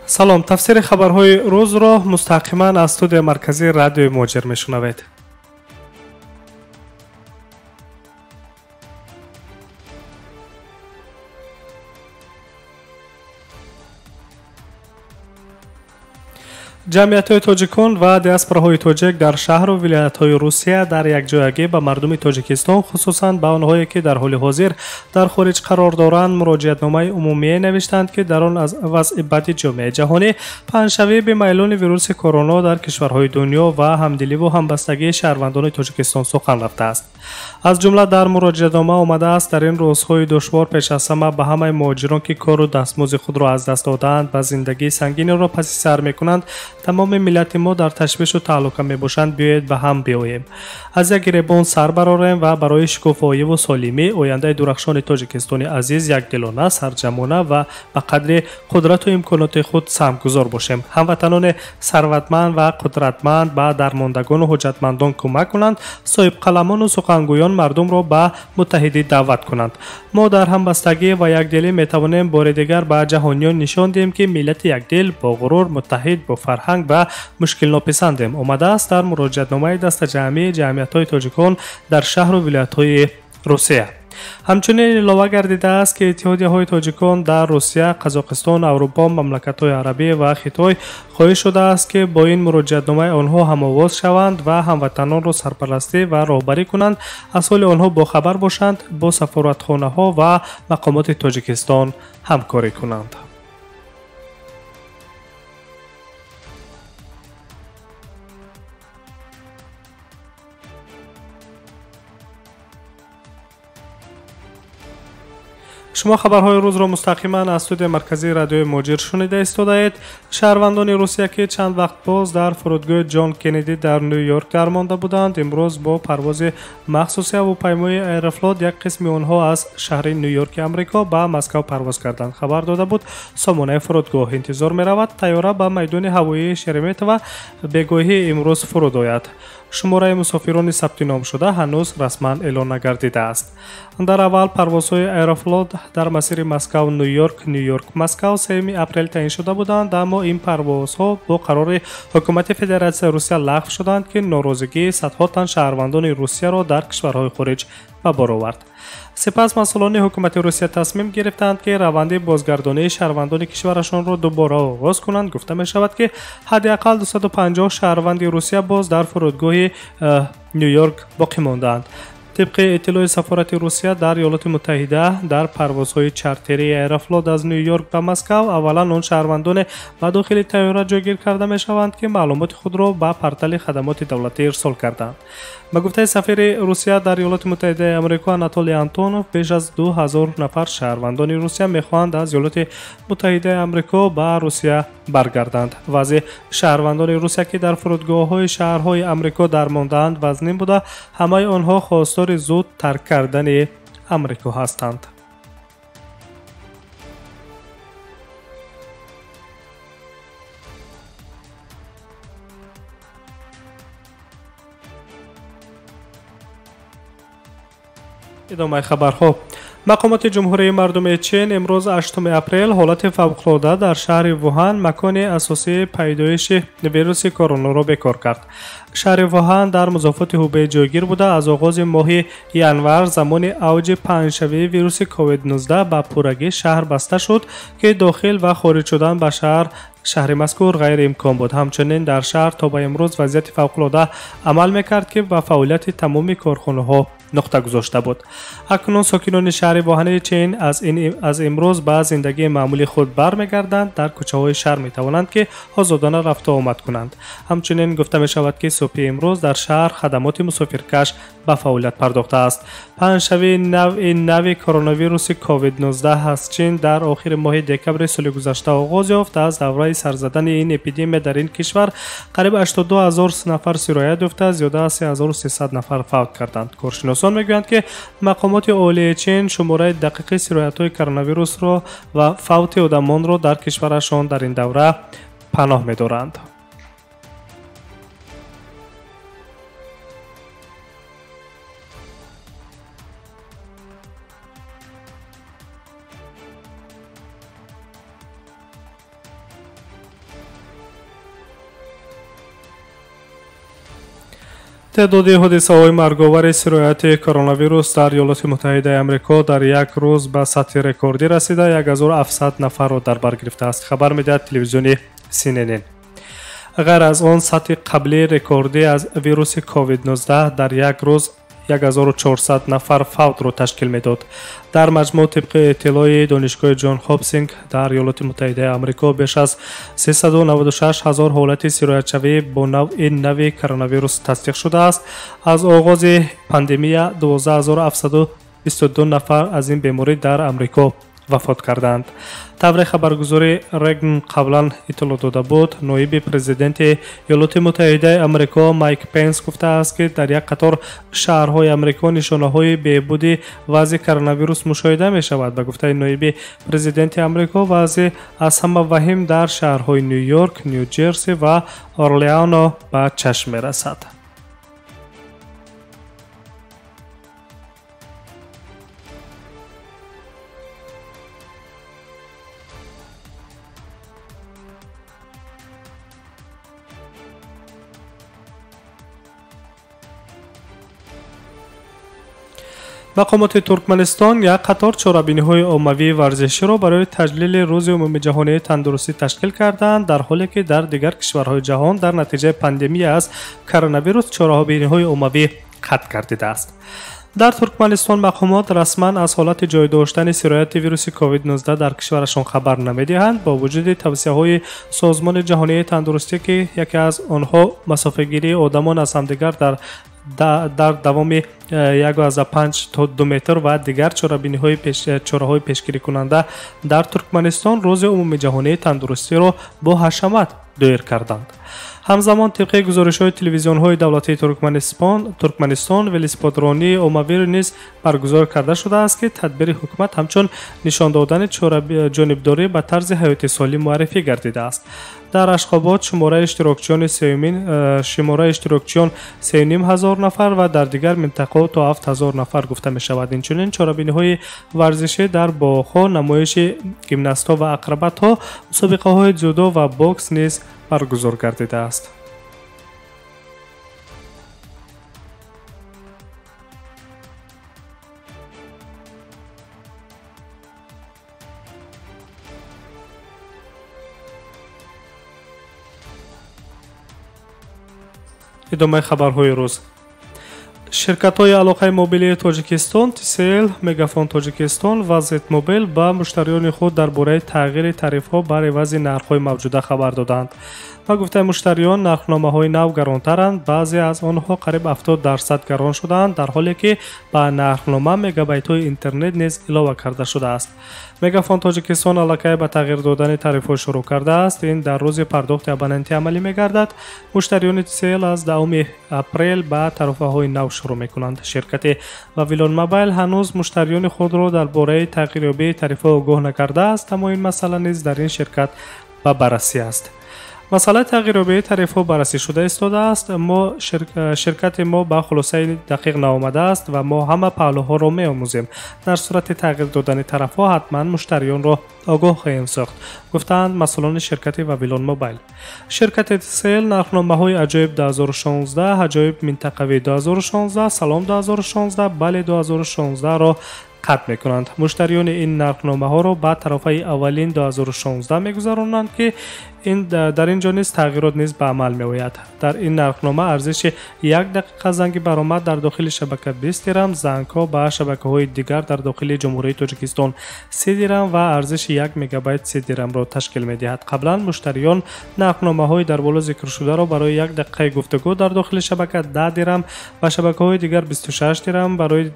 Салом, тафсири хабарҳои рӯзро мустақиман аз студияи марказии радиои Муҳоҷир мешунавед. Ҷамъиятҳои тоҷикон ва диаспораҳои тоҷик дар шаҳру вилоятҳои Русия дар якҷоягӣ ба мардуми Тоҷикистон, хусусан ба онҳое, ки дар ҳоли ҳозир дар хориҷ қарор доранд, муроҷиатномаи умумие навиштанд, ки дар он аз вазъи бади ҷомеаи ҷаҳонӣ, паҳншавии бемайлони вируси корона дар кишварҳои дунё ва ҳамдиливу ҳамбастагии шаҳрвандони Тоҷикистон сухан рафтааст. Аз ҷумла дар муроҷиатнома омадааст: дар ин рӯзҳои душвор пеш аз ҳама ба ҳамаи муҳоҷирон, ки кору дастмузди худро аз даст додаанд ва зиндагии сангинеро паси сар мекунанд, тамоми миллати мо дар ташвишу таҳлука мебошанд, биёед ба ҳам биёем, аз як гиребон сар барорем ва барои шукуфоиву солимӣ, ояндаи дурахшони Тоҷикистони азиз якдилона, сарҷамона ва ба қадри қудрату имконоти худ саҳмгузор бошем. Ҳамватанони сарватманд ва қудратманд ба дармондагону ҳуҷҷатмандон кӯмак кунанд, соҳибқаламону сухангӯён мардумро ба муттаҳидӣ даъват кунанд. Мо дар ҳамбастагӣ ва якдилӣ метавонем бори дигар ба ҷаҳониён нишон диҳем, ки миллати якдил, бо ғурур, муттаҳид, бо фарҳанг ва мушкилнописандем, омадааст дар муроҷиатномаи дастаҷамъии ҷамъиятҳои тоҷикон дар шаҳру вилоятҳои Русия. Ҳамчунин илова гардидааст, ки иттиҳодияҳои тоҷикон дар Русия, Қазоқистон, Аврупо, мамлакатҳои арабӣ ва Хитой хоҳиш шудааст, ки бо ин муроҷиатномаи онҳо ҳамовоз шаванд ва ҳамватанонро сарпарастӣ ва роҳбарӣ кунанд, аз ҳоли онҳо бохабар бошанд, бо сафоратхонаҳо ва мақомоти Тоҷикистон ҳамкорӣ кунанд. Шумо хабарҳои рӯзро мустақиман аз студияи марказии радиои Муҳоҷир шунида истодаед. Шаҳрвандони Русия, ки чанд вақт боз дар фурудгоҳи Ҷон Кеннеди дар Ню-Йорк дармонда буданд, имрӯз бо парвози махсуси ҳавопаймои Аэрофлот як қисми онҳо аз шаҳри Ню-Йорки Амрико ба Москав парвоз карданд, хабар дода буд сомонаи фурудгоҳ. Интизор меравад, тайёра ба майдони ҳавоии Шереметьево бегоҳӣ имрӯз фуруд ояд. Шумораи мусофирони сабти ном шуда ҳанӯз расман эълон нагардидааст. Дар аввал парвозҳои Аэрофлот дар масири Москав Ню-Йорк, Ню-Йорк Москав 3 апрел таъин шуда буданд, аммо ин парвозҳо бо қарори ҳукумати Федератсияи Русия лағв шуданд, ки норозигии садҳо тан шаҳрвандони Русияро дар кишварҳои хориҷ ба бор овард. Сипас масъулони ҳукумати Русия тасмим гирифтанд, ки раванди бозгардонии шаҳрвандони кишварашонро дубора оғоз кунанд. Гуфта мешавад, ки ҳадди ақал 250 шаҳрванди Русия боз дар фурудгоҳи Ню-Йорк боқӣ мондаанд. Тибқи иттилои сафорати Русия дар Иёлоти Муттаҳида, дар парвозҳои чартерии Аэрофлот аз Ню-Йорк ба Москав аввалан он шаҳрвандоне ба дохили тайёра ҷойгир карда мешаванд, ки маълумоти худро ба портали хадамоти давлатӣ ирсол карданд. Ба гуфтаи сафири Русия дар Иёлоти Муттаҳидаи Амрико Анатолий Антонов, беш аз 2000 нафар шаҳрвандони Русия мехоҳанд аз Иёлоти Муттаҳидаи Амрико ба Русия баргарданд. Вазъи шаҳрвандони Русия, ки дар фурудгоҳҳои шаҳрҳои Амрико дармондаанд, вазнин буда, ҳамаи онҳо хостори зуд тарк кардани Амрико ҳастанд. Идомаи хабарҳо. Мақомоти Ҷумҳурии Мардумии Чин имрӯз 8 апрел ҳолати фавқулода дар шаҳри Вуҳан, макони асосии пайдоиши вируси коронаро бекор кард. Шаҳри Вуҳан дар музофоти Ҳубей ҷойгир буда, аз оғози моҳи январ, замони авҷи паҳншавии вируси COVID-19, ба пуррагӣ шаҳр баста шуд, ки дохил ва хориҷ шудан ба шаҳри мазкур ғайриимкон буд. Ҳамчунин дар шаҳр то ба имрӯз вазъияти фавқулода амал мекард, ки ба фаъолияти тамоми корхонаҳо нуқта гузошта буд. Акнун сокинони шаҳри Вуҳани Чин аз имрӯз ба зиндагии маъмули худ бармегарданд, дар кӯчаҳои шаҳр метавонанд, ки озодона рафту омад кунанд. Ҳамчунин гуфта мешавад, ки субҳи имрӯз дар шаҳр хадамоти мусофиркаш ба фаъолият пардохтааст. Паҳншавии навъи нави коронавируси COVID-19 аз Чин дар охири моҳи декабри соли гузашта оғоз ёфт. Аз давраи сарзадани ин эпидемия дар ин кишвар қариб 82 ҳазор нафар сироят ёфта, зиёда аз 3300 нафар фавт карданд. Коршиносон мегӯянд, ки мақомоти олии Чин шумораи дақиқи сироятҳои коронавирусро ва фавти одамонро дар кишварашон дар ин давра паноҳ медоранд. Теъдоди ҳодисаҳои марговари сирояти коронавирус дар Иёлоти Муттаҳидаи Амрико дар як рӯз ба сатҳи рекордӣ расида 1700 нафарро дар бар гирифтааст, хабар медиҳад телевизиони CNN. Ғайр аз он, сатҳи қаблии рекордӣ аз вируси COVID-19 дар як рӯз 1400 нафар фавтро ташкил медод. Дар маҷмӯъ, тибқи иттилои Донишгоҳи Ҷон Хопкинс, дар Иёлоти Муттаҳидаи Амрико беш аз 396 ҳазор ҳолати сироятшавӣ бо навъи нави коронавирус тасдиқ шудааст. Аз оғози пандемия 12722 нафар аз ин беморӣ дар Амрико вафот карданд. Тавре хабаргузории Регн қаблан иттилоъ дода буд, ноиби президенти Иёлоти Муттаҳидаи Амрико Майк Пенс гуфтааст, ки дар як қатор шаҳрҳои Амрико нишонаҳои беҳбуди вазъи коронавирус мушоҳида мешавад. Ба гуфтаи ноиби президенти Амрико, вазъи аз ҳама ваҳим дар шаҳрҳои Ню-Йорк, Ню-Ҷерси ва Орлеано ба чашм мерасад. Мақомоти Туркманистон як қатор чорабиниҳои оммавии варзиширо барои таҷлили Рӯзи умумиҷаҳонии тандурустӣ ташкил карданд, дар ҳоле ки дар дигар кишварҳои ҷаҳон дар натиҷаи пандемия аз коронавирус чорабиниҳои оммавӣ қатъ гардидааст. Дар Туркманистон мақомот расман аз ҳолати ҷой доштани сирояти вируси COVID-19 дар кишварашон хабар намедиҳанд, бо вуҷуди тавсияҳои Созмони ҷаҳонии тандурустӣ, ки яке аз онҳо масофагирии одамон аз ҳамдигар дар давоми 1,5 то 2 метр ва дигар чораҳои пешгирикунанда. Дар Туркманистон Рӯзи умумиҷаҳонии тандурустиро бо ҳашамат доир карданд. Ҳамзамон, тибқи гузоришҳои телевизионҳои давлатии Туркманистон, велосипедронии оммавиро низ баргузор карда шудааст, ки тадбири ҳукумат ҳамчун нишон додани ҷонибдорӣ ба тарзи ҳаёти солим муаррифӣ гардидааст. Дар Ашхобод шумораи иштирокчиён 3,5 ҳазор нафар ва дар дигар минтақаҳо то 7 ҳазор нафар гуфта мешавад. Инчунин чорабиниҳои варзишӣ дар боғҳо, намоиши гимнастҳо ва акробатҳо, мусобиқаҳои дзюдо ва бокс низ баргузор гардидааст. Идомаи хабарҳои рӯз. Ширкатҳои алоқаи мобилии Тоҷикистон Тисел, Мегафон Тоҷикистон ва Зетмобил ба муштариёни худ дар бораи тағйири тарифҳо бар ивази нархҳои мавҷуда хабар доданд. Ба гуфтаи муштариён, нархномаҳои нав гаронтаранд, баъзе аз онҳо қариб 70% гарон шудаанд, дар ҳоле ки ба нархнома мегабайтҳои интернет низ илова карда шудааст. Мегафон Тоҷикистон аллакай ба тағйир додани тарифҳо шурӯъ кардааст. Ин дар рӯзи пардохти абонентӣ амалӣ мегардад. Муштариёни Тисел аз 10 апрел ба тарофаҳои нав шурӯъ мекунанд. Ширкати Вавилон Мобайл ҳанӯз муштариёни худро дар бораи тағйирёбии тарифҳо огоҳ накардааст, аммо ин масъала низ дар ин ширкат ба баррасӣ аст. Масъалаи тағйирёбии тарифҳо баррасӣ шуда истодааст. Мо ширкати мо ба хулосаи дақиқ наомадааст ва мо ҳама паҳлӯҳоро меомӯзем. Дар сурати тағйир додани тарафҳо ҳатман муштариёнро огоҳ хоҳем сохт, гуфтаанд масъулони ширкати Вавилон Мобайл. Ширкати Тисел нархномаҳои Аҷоиб 2016, Аҷоиб минтақавӣ 2016, Салом 2016, Бале 2016-ро қатъ мекунанд. Муштариёни ин нархномаҳоро ба тарофаи аввалин 2016 мегузаронанд, ки дар ин ҷо низ тағйирот низ ба амал меояд. Дар ин нархнома арзиши як дақиқа занги баромад дар дохили шабака 20 дирам, зангҳо ба шабакаҳои дигар дар дохили Ҷумҳурии Тоҷикистон 30 дирам ва арзиши як мегабайт 30 дирамро ташкил медиҳад. Қаблан муштариён нархномаҳои дар боло зикршударо барои як дақиқаи гуфтугӯ дар дохили шабака 10 дирам, ба шабакаҳои дигар 26 дирам, барои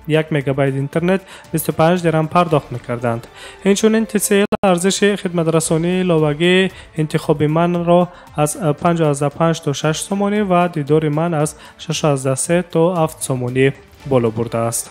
як мегабайт интернет 25 дирам пардохт мекарданд. Инчунин Тсл арзиши хидматрасонии иловагии Интихоби манро аз 5,5 то 6 сомонӣ ва Дидори ман аз 6,3 то 7 сомонӣ боло бурдааст.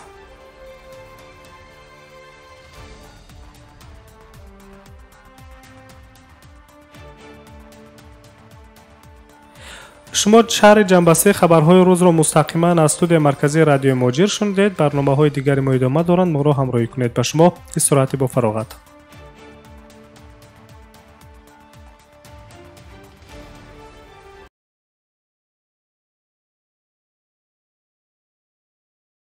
Шумо шаҳри ҷанбастаи хабарҳои рӯзро мустақиман аз студияи марказии Радиои Муҳоҷир шунидед. Барномаҳои дигари мо идома доранд, моро ҳамроҳӣ кунед. Ба шумо истироҳати бофароғат.